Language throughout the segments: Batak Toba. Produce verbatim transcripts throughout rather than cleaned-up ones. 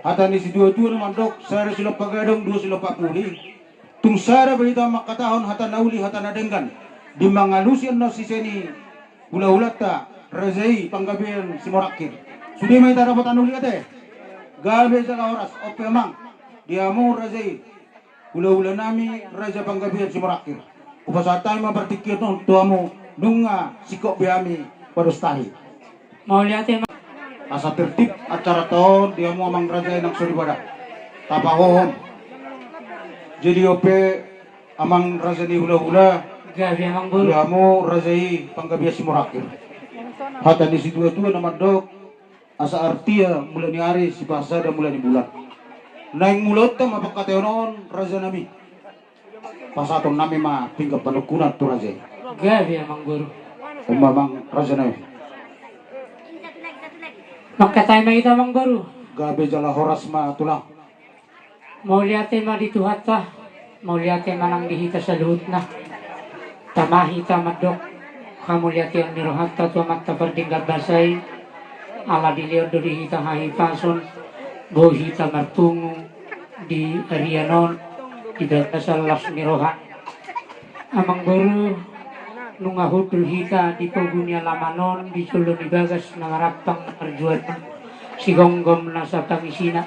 Hata ni situatua na mandok, sada silompa gadong, dua silompa puli. Tung sada be hita mangkatahon hata na uli, hata na denggan di mangalusi annon sise ni hulahulanta raja i Panggabean Simorangkir. Sude ma hita dapotan uli ate. Gabe jala horas, on pe amang, di hamu raja i, hulahula nami raja Panggabean Simorangkir. Hupasahat hami ma partingkian on tu hamu, nunga singkop be hami padostahi. Mauliate ma. Asa tertib acaranta on di hamu amang raja i nang soripada. Tapahohom. Jadi on pe amang raja ni hulahula. Gabe amang boru. Di hamu raja i Panggabean Simorangkir. Hata ni situatua na mandok, asa artia mula ni ari, sipasada mula ni bulan. Naeng mulaonta ma pangkataion on raja nami. Pasahaton nami ma pinggan panungkunan tu raja i. Gabe amang boru. On ma amang raja nami. Mangkatai ma hita amang boru. Gabe jala horas ma tulang. Mauliate ma di Tuhanta. Mauliate ma nang di hita saluhutna. Tama hita mandok hamauliateon ni rohanta tu Amanta Pardenggan Basa i. Ala dilehon do di hita hahipason, boi hita marpungu di arian on di bagasan las ni roha. Amang boru, nunga hundul hita di pogu ni alaman on, di jolo ni bagas na marampang marjual, sigomgom nasa pangisina.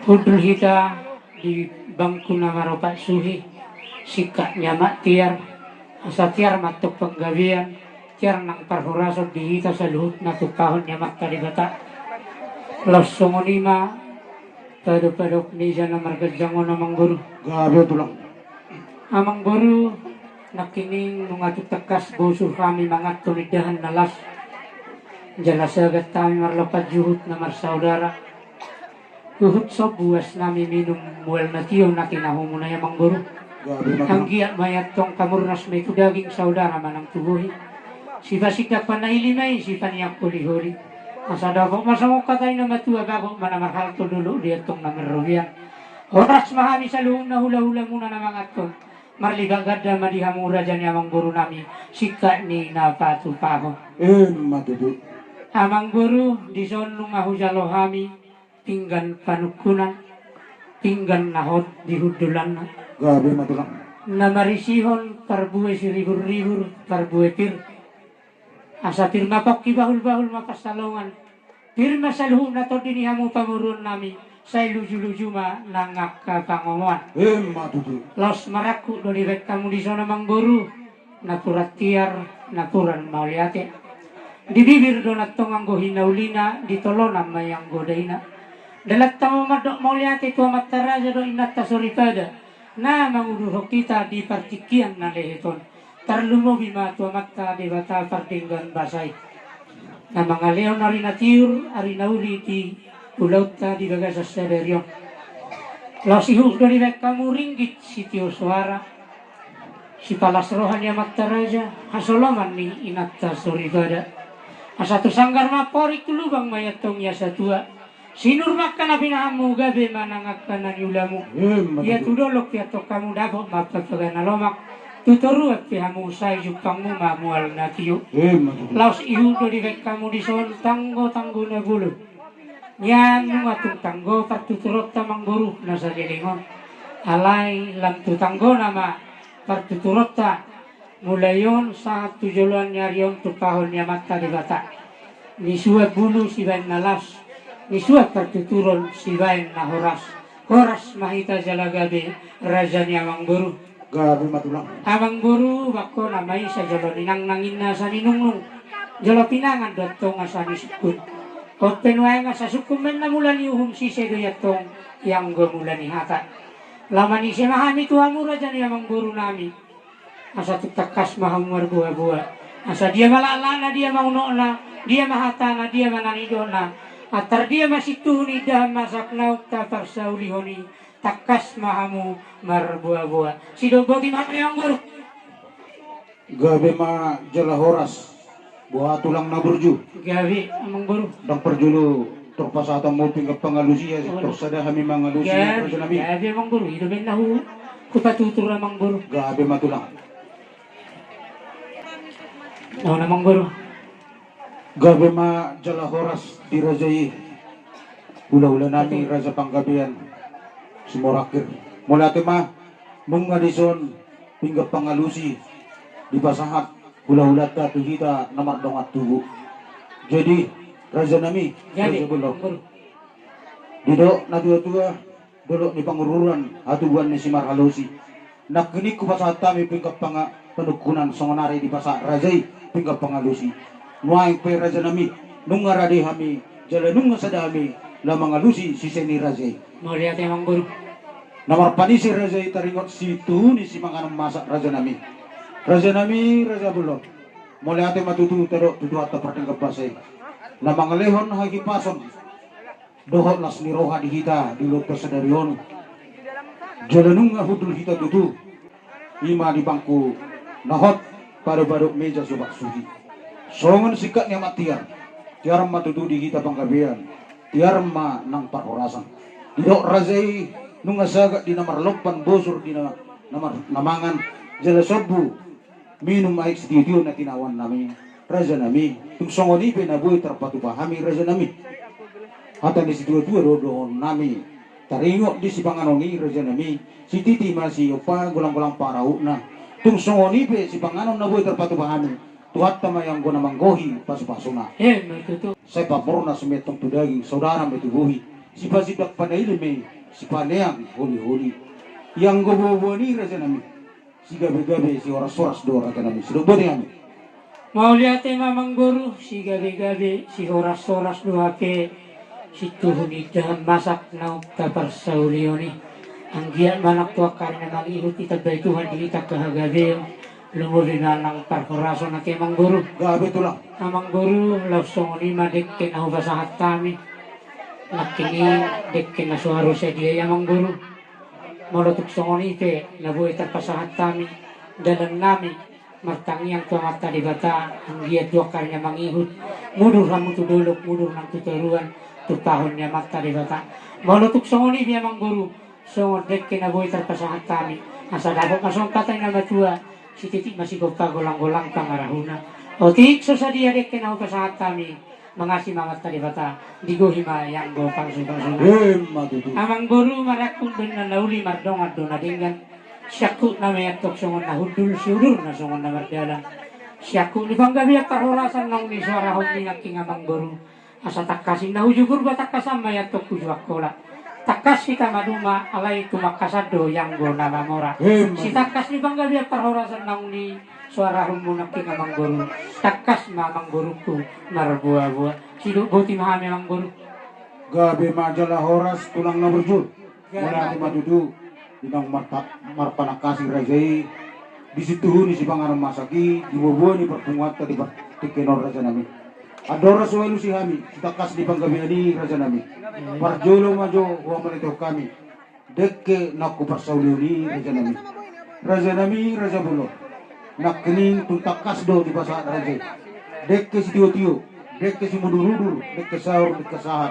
Hundul hita di bangku na maropat suhi, singkat ni amak tiar, asa tiar ma antong panggabean, tiar nang parhorason di hita saluhutna tumpahon ni Amanta Debata. Laos songon i ma padopadok ni jana marganjang on amang boru. Gabe tulang. Amang boru, nangkining nunga tung tangkas bosur hami manganhon indahan na las. Jala sagat hami marlompan juhut na marsaudara. Huhut sombu as nami minum mual na tio na tinahu muna i amang boru. Gabe ma tulang. Anggiat ma i antong pamurnas ma i tu daging, saudara manang tu bohi. Sipasindak panaili ma i, sipaniang holiholi. Asa dapot ma songon hata ni na matua, bagot ma na marhalto, dolok do i antong na marrobean. Horas ma hami saluhutna hulahulamuna na manganhon. Marlipatganda ma di hamu raja ni amang boru nami, singkat ni na patupahon. Emma tutu. Amang boru, dison nunga hujalo hami pinggan panungkunan, pinggan na hot di hundulanna. Gabe ma tulang. Na marisihon parbue siriburribur, parbue pir. Asa pir ma pongki, bahulbahul ma pansalongan. Pir ma saluhutna tondi ni hamu pamoruon nami, sai lujuluju ma nang angka pangomoan. Emma tutu. Laos marangkup do dibaen hamu dison amang boru, napuran tiar, napuran mauliate. Di bibir do na antong anggo hinaulina, di tolonan ma i anggo daina. Dalan tama mandok mauliate tu amanta raja dohot inanta soripada na mangudurhon hita di partingkian na lehet on. Tarlumobi ma tu Amanta Debata Pardenggan Basa i, na mangalehon ari na tiur, ari na uli di ulaonta di bagasan sadari on. Laos ihut do dibaen hamu ringgit sitio soara, sipalas roha ni amanta raja, hasoloman ni inanta soripada. Asa tu sanggar ma amporik, tu lubang ma i antong ia satua. Sinur ma angka na pinahanmu, gabe ma nang angka na niulamu. Emma tutu. Ia tu dolok pe antong hamu, dapot ma ampapaga na lomak. Tu toruan pe hamu, sai jumpangmu ma mual na tio. Emma tutu. Laos ihut do dibaen hamu dison tanggotanggo na bolon. Nian nunga tung tanggo partuturonta amang boru na saleleng on. Alai lam tu tanggona ma partuturonta. Mulai on sahat tu joloan ni ari on tumpahon ni Amanta Debata. Nisuan bulu sibaen na las, nisuan partuturon sibaen na horas. Horas ma hita jala gabe, raja ni amang boru. Gabe ma tulang. Amang boru, bangkona ma i sajolo ni nangnang inna asa ninungnung. Jolo pinangan do antong asa nisungkun. On pe nuaeng asa sungkun ma inna mula ni uhum, sise do i antong i anggo mula ni hata. Laho manise ma hami tu hamu raja ni amang boru nami. Asa tung tangkas ma hamu marboaboa. Asa dia ma laklakna, dia ma unokna, dia ma hatana, dia ma na nidokna. Antar dia ma sintuhu ni indahan masak naung taparsaulihon i, tangkas ma hamu marboaboa. Sidok boti ma hamu amang boru. Gabe ma jala horas. Boha tulang na burju? Gabe amang boru. Ndang parjolo tor pasahatonmu pinggan pangalusi, tor sada hami mangalusi, raja nami. Gabe amang boru, i do baen na hu, hupatutur amang boru. Gabe ma tulang. Naon amang boru? Gabe ma jala horas di raja i. Hulahula nami Raja Panggabean Simorangkir. Mauliate ma, nunga dison pinggan pangalusi dipasahat hulahulanta tu hita na mardongan tubu. Jadi, raja nami, jadi, raja bolon. Didok natuatua, dolok ni Pangururan, hatubuan ni Simarhalosi. Nangkining hupasahat hami pinggan panga-, panungkunan songon ari dipasahat raja i pinggan pangalusi. Nuaeng pe raja nami, nunga rade hami, jala nunga sada hami, laho mangalusi sise ni raja i. Mauliate amangboru. Na marpanise raja i taringot situhu ni sipanganon masak raja nami. Raja nami, raja bolon. Mauliate ma tutu tadok tu Tuhanta pardenggan basa i. Na mangalehon hahipason dohot las ni roha di hita di ulaonta sadari on. Jala nunga hundul hita tutu, i ma di bangku na hot, padopadop meja sopak suhi. Songon singkat ni amak tiar, tiar ma tutu di hita Panggabean, tiar ma nang parhorasan. Didok raja i, nunga sagat di na marlompan, bosur di na, na mar-, na mangan, jala sombu minum aek sitiotio na tinaon nami, raja nami. Tung songon i pe na boi tarpatupa hami, raja nami. Hata ni situatua do dohonon nami taringot di sipanganon i, raja nami. Sititi ma siompa, golanggolang pangarahutna. Tung songon i pe sipanganon na boi tarpatupa hami, Tuhanta ma i anggo na manggohi pasupasuna. Emma tutu. Sai pamurnas ma i antong tu daging, saudara ma i tu bohi. Sipasindak panaili ma i, sipaneang holiholi. I anggo boaboa ni i, raja nami, sigabegabe sihorashoras do, raja nami. Sidok boti hami. Mauliate ma amangboru, sigabegabe sihorashoras do hape situhu ni indahan masak naung taparsaulion i. Anggiat ma nang tu angka ari na mangihut ditambai Tuhan di hita angka hagabeon, lumobi ma nang parhorasan, ate amangboru. Gabe tulang. Amangboru, laos songon i ma dengke na hupasahat hami. Nangkining dengke na so haru sadia i, amangboru. Molo tung songon i pe na boi tarpasahat hami, dalan nami martangiang tu Amanta Debata, anggiat tu angka ari na mangihut, mudur hamu tu dolok, mudur nang tu toruan, tumpahon ni Amanta Debata. Molo tung songon i pe, amangboru, songon dengke na boi tarpasahat hami, asa dapot ma songon hata ni na matua, sititi ma sigompa, golanggolang pangarahutna. Otik so sadia dengke na hupasahat hami, mangasi ma Amanta Debata, digohi ma i anggo pasupasuna. Emma tutu. Amangboru, marangkup do inna na uli, mardongan do na denggan. Siangkup nama i antong songon na hundul, siudurna songon na mardalan. Siangkup ni panggabean parhorasan naung nisoarahonmi nangkin, amangboru. Asa tangkas inna huju Purba, tangkasan ma i antong huju Angkola. Tangkas hita maduma, alai tumangkasan do i anggo na mamora. Emma. Sitangkas ni panggabean parhorasan naung nisoarahonmu nangkin, amangboru, tangkas ma amangborungku marboaboa. Sidok boti ma hami, amangboru. Gabe ma jala horas, tulang na burju. Mauliate ma tutu, di naung marta-, marpanangkasi raja i di situhu ni sipanganon masak i, di boaboa ni parpunguanta di par-, tingki on, raja nami. Andorang so hualusi hami sitangkas ni panggabean i, raja nami, parjolo ma jo huamanetehon hami dengke naung huparsaulion i, raja nami. Raja nami, raja bolon. Nangkining tung tangkas do dipasahat raja i dengke sitiotio, dengke simudurudur, dengke saur, dengke sahat.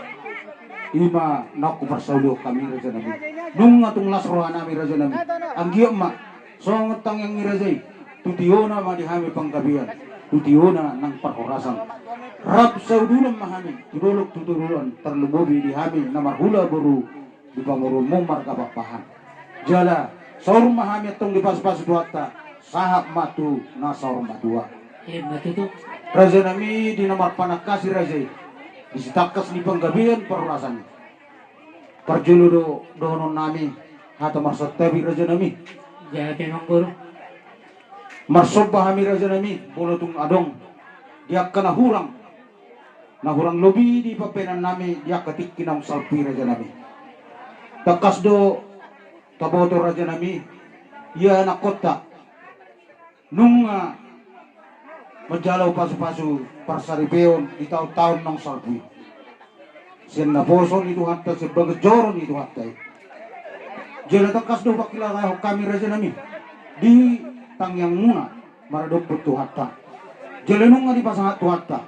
I ma naung huparsaulihon hami, raja nami. Nunga tung las roha nami, raja nami. Anggiat ma songon tangiang ni raja i, tu tiona ma di hami panggabean, tu tiona nang parhorasan. Rap saudulan ma hami tu dolok tu toruan, tarlumobi di hami na marhula boru di pamoruonmu marga Pakpahan. Jala saur ma hami antong dipasupasu Tuhanta, sahat ma tu na saur matua. Emma tutu. Raja nami, di na marpanangkasi raja i di sitangkas ni panggabean parhorasan i, parjolo do dohonon nami hata marsantabi, raja nami. Jadi, amangboru. Marsomba hami, raja nami, molo tung adong di angka na hurang, na hurang lobi di pambahenan nami di angka tingki naung salpu i, raja nami. Tangkas do taboto, raja nami, ia anakkonta nunga manjalo pasupasu parsaripeon di taontaon naung salpu i. Sian naposo ni Tuhanta, sian bagas joro ni Tuhanta i. Jala tangkas do pangkilalahon hami, raja nami, di tangiangmuna maradophon Tuhanta. Jala nunga dipasahat Tuhanta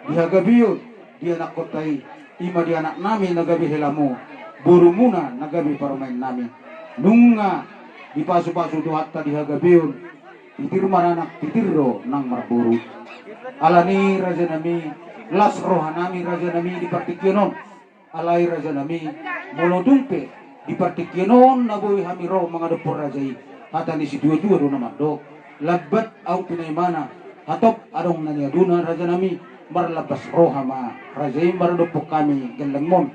di hagabeon di anakkonta i, i ma di anak nami na gabe helamu, borumuna na gabe parumaen nami. Nunga dipasupasu Tuhanta di hagabeon, titir maranak, titir do nang marboru. Alani, raja nami, las roha nami, raja nami, di partingkian on. Alai rajanami, molo tung pe di partingkian on na boi hami ro mangadophon raja i, hata ni situatua do na mandok: Lambat adong pinaimana, hatop adong na niaduna. Rajanami, marlambas roha ma raja i maradophon hami gellengmon.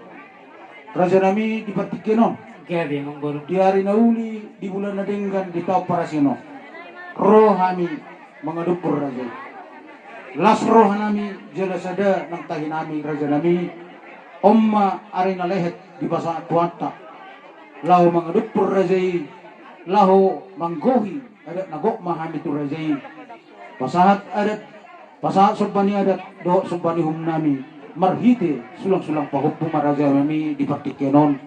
Rajanami, di partingkian on, gabe, Amangboru, di ari na uli, di bulan na denggan, di taon parasian on, ro hami mangadophon raja i. Las rohanami jala sada nang tahinami, rajanami. On ma ari na lehet dipasahat Tuhanta laho mangadophon raja i, laho manggohi adat na gok ma hami tu raja i. Pasahat adat, pasahat somba ni adat dohot somba ni uhumnami marhite sulangsulang pahompu ma, rajanami, di partingkian on.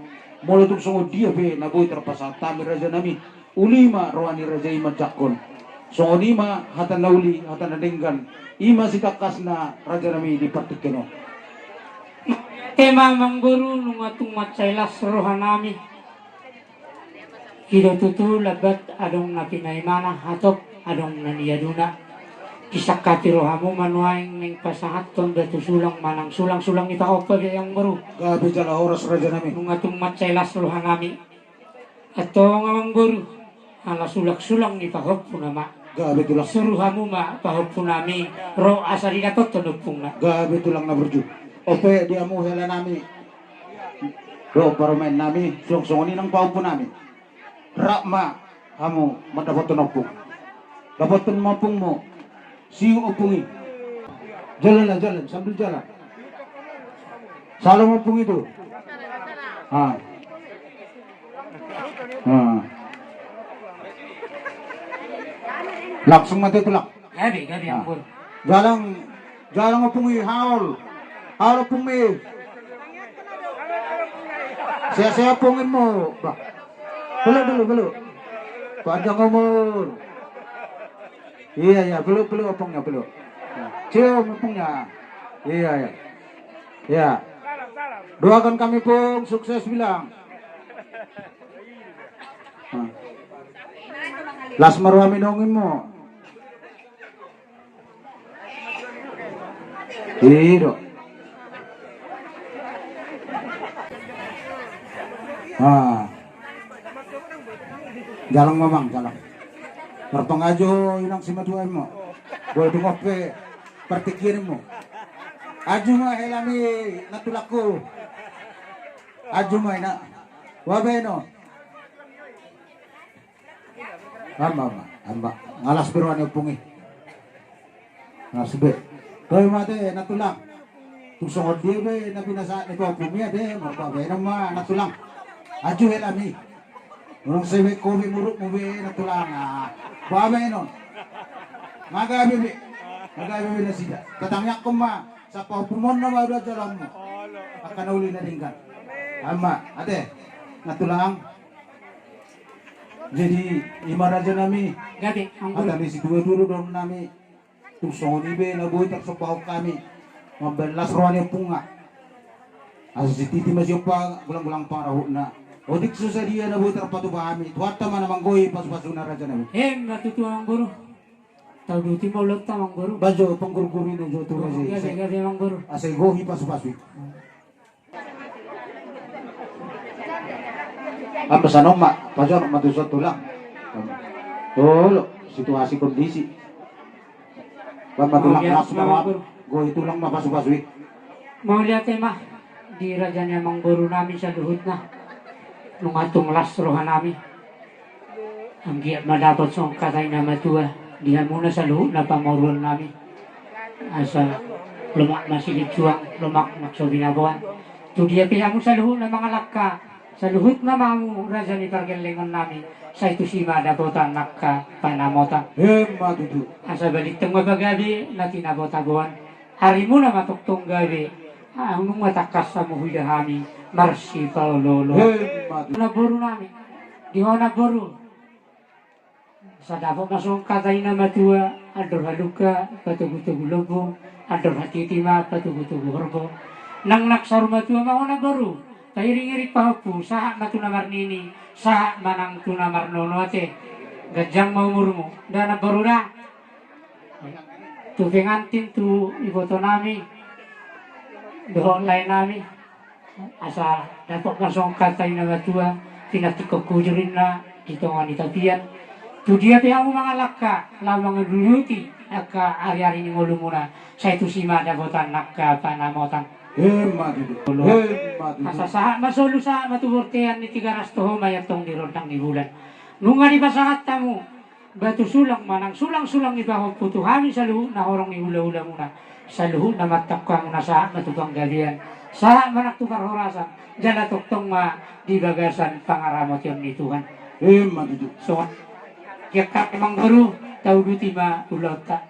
Molo tung songon dia pe na boi tarpasahat hami, rajanami, uli ma roha ni raja i manjangkon. Songon i ma hata na uli, hata na denggan, i ma sitangkasna, rajanami, di partingkian on. Ate ma, Amangboru, nunga tung mansai las rohanami. I do tutu, lambat adong na pinaimana, hatop adong na niaduna. Disangkapi rohamu ma nuaeng naeng pasahathon batu sulang manang sulangsulang ni pahompu be, Amangboru. Gabe jala horas, rajanami. Nunga tung mansai las rohanami. Antong, Amangboru, ala sulangsulang ni pahompu nama. Gabe, Tulang. Suru hamu ma pahompunami ro asa didapothon ompungna. Gabe, Tulang na burju. On pe di hamu helanami dohot parumaennami, suang songon i nang pahompunami. Rap ma hamu mandapothon ompung. Dapothon ma ompungmu. Siu ompung i. Jalan lah, jalan, sambil jalan. Salam ompung i tu. Ah. Ah. Langsung ma tu, Tulang. Gabe, gabe, ah, Amangboru. Jalang, jalang ompung i, haol. Haol ompungmi. Sehat-sehat ompungmu. Bah. Peluk dulu, peluk. Panjang umur. Iya, iya, peluk, peluk ompungnya, peluk. Cium ompungnya. Iya, iya. Iya. Doakan kami, Pung, sukses bilang. Nah. Las ma rohami nangkin, Pung. I do. Ah. Jalang, Amang, jalang. Marpangajo inang simatua i, Amang. Boi dung on pe partingkian i, Amang. Aju ma helami, Nantulangku. Aju ma, ina. Bahenon. Amba, amba, amba. Nga las be roha ni ompung i. Nga las be. Toe ma ate, Nantulang. Tung songon dia be na pinasahat ni pahompu i ate, marbahenon ma, Nantulang. Aju helami. Unang sai be kopi murukmu be, Nantulang. Ah, bahenon. Nga gabe be. Nga gabe be nasida. Tatangiangkon ma. Sapahompumon nama do jolommu. Angka na uli na denggan. Amba, ate. Nantulang. Jadi, i ma, rajanami. Gabe, Amangboru. Hata ni situatua do dohononnami. Tung songon i be na boi tarsombahon hami. Mambahen las roha ni ompungna. Asa sititi ma siompa golanggolang pangarahutna. Otik so sadia na boi tarpatupa hami. Tuhanta ma na manggohi pasupasuna, rajanami. Emma tutu, Amangboru. Tauduti ma ulaonta, Amangboru. Bahen jo panggurguri na jo tu raja i. Gabe, gabe, Amangboru. Asa igohi pasupasu i. Amba, sanon ma, pajonok ma tu son, Tulang. Olo, situasi kondisi. Bahen ma, Tulang, mauliate, langsung ma, Amangboru. Gohi, Tulang, ma pasupasu i. Mauliate ma di raja ni amangborunami saluhutna. Nunga tung las rohanami. Anggiat ma dapot songon hata ni na matua di hamuna saluhutna pamoruonnami. Asa lomak ma silinjuang, lomak ma so binaboan. Tu dia pe hamu saluhutna mangalangka, saluhutna ma hamu raja ni pargellengonnami, sai tusi ma dapotan angka panamotan. Emma tutu. Asa balintang ma pagabe na tinabotaboan. Arimuna ma tongtong gabe, ah, nunga tangkas hamu huida hami marsipaolooloan. Emma tutu. Namborunami, di ho namboru. Asa dapot ma songon hata ni na matua, andor halumpang patogutogu lombu, andor hatiti ma patogutogu horbo. Nang nang saur matua ma ho namboru, pairingiring pahompu, sahat ma tu na marnini, sahat ma nang tu na marnono ate. Ganjang ma umurmu, da namboru da. Tu pengantin, tu ibotonami dohot laenami. Asa dapot ma songon hata ni na matua, pinantikhon hujur inna di tonga ni tapian. Tu dia pe hamu mangalangka laho mangalului angka ariari ni ngolumuna, sai tusi ma dapotan angka panamotan. Emma tutu. Emma tutu. Asa sahat ma solu, sahat ma tu bortean ni Tigaras, toho ma i antong di rondang ni bulan. Nunga dipasahat hamu batu sulang manang sulang-sulang ni pahompu tu hami saluhutna horong ni hula-hulamuna. Saluhutna mantap hamu na sahat ma tu panggabean, sahat ma nang tu parhorasan, jala tongtong ma di bagasan pangaramotion ni Tuhan. Emma tutu. Songon dia, amang boru, tauduti ma ulaonta.